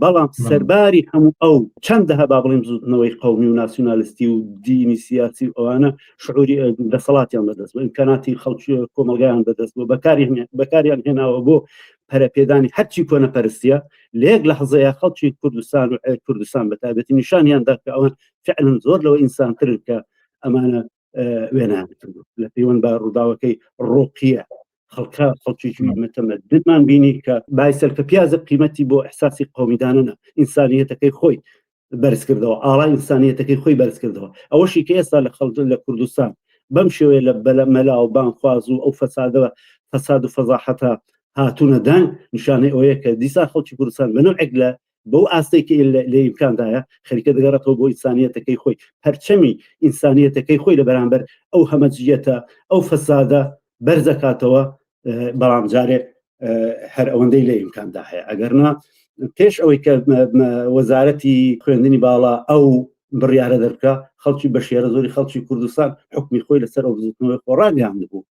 بەڵام سەرباری هەموو ئەو چەند دەها با بڵێم بزوتنەوەی قەومی و ناسیونالیستی و دینی سیاسی و ئەوانە شعوری دەسەڵاتیان بەدەست بوو ئیمکاناتی خەڵکی کۆمەڵگایان بەدەست بوو بەکاری بەکاریان هێناوە بۆ پەرەپێدانی هەرچی کۆنەپەرستیە لە یەک لەحزەیە خەڵکی کوردستان و کوردستان بە تایبەتی نیشانیان دا کە ئەوان فعلا زۆر لەوە ئینسانترن کە ئەمانە وێنایان کردو لە پەیوەند بە ڕووداوەکەی ڕۆقیە خەڵکە خەڵکێکی متەمەدنمان بینی کە بایسەل کە پیازە قیمەتی بۆ ئەحساسی قومیدانە ئینسانیەتەکەی خۆی بەرز کردەوە ئاڵای ئینسانیەتەکەی خۆی بەرز کردەوە ئەوەشی کە ئێستا لە خەڵک لە کوردستان بەم شێوەیە لە بەلە مەلا و بانخواز و ئەو فەسادەوە فەساد و فەزاحەتە هاتوونە دەنگ نیشانەی ئەوەیە کە دیسان خەڵکی کوردستان بە نەوعێک لە بەو ئاستێک لە ئیمکاندایە خەریکە دەگەڕێتەوە بۆ ئینسانیەتەکەی خۆی پەرچەمی ئینسانیەتەکەی خۆی لە بەرامبەر ئەو هەمەجیەتە ئەو فەسادە بەرزەکاتەوە بەڵام جارێ هەر ئەوەندەی لە ئیمکاندا هەیە ئەگەر نا پێش ئەوەی کە وەزارەتی خوێندنی باڵا ئەو بڕیارە دەرکە خەڵکی بە شێرە زۆری خەڵکی کوردستان حکمی خۆی لەسەر ئەو بزوتنەوەی خۆڕاگەیاندبوو.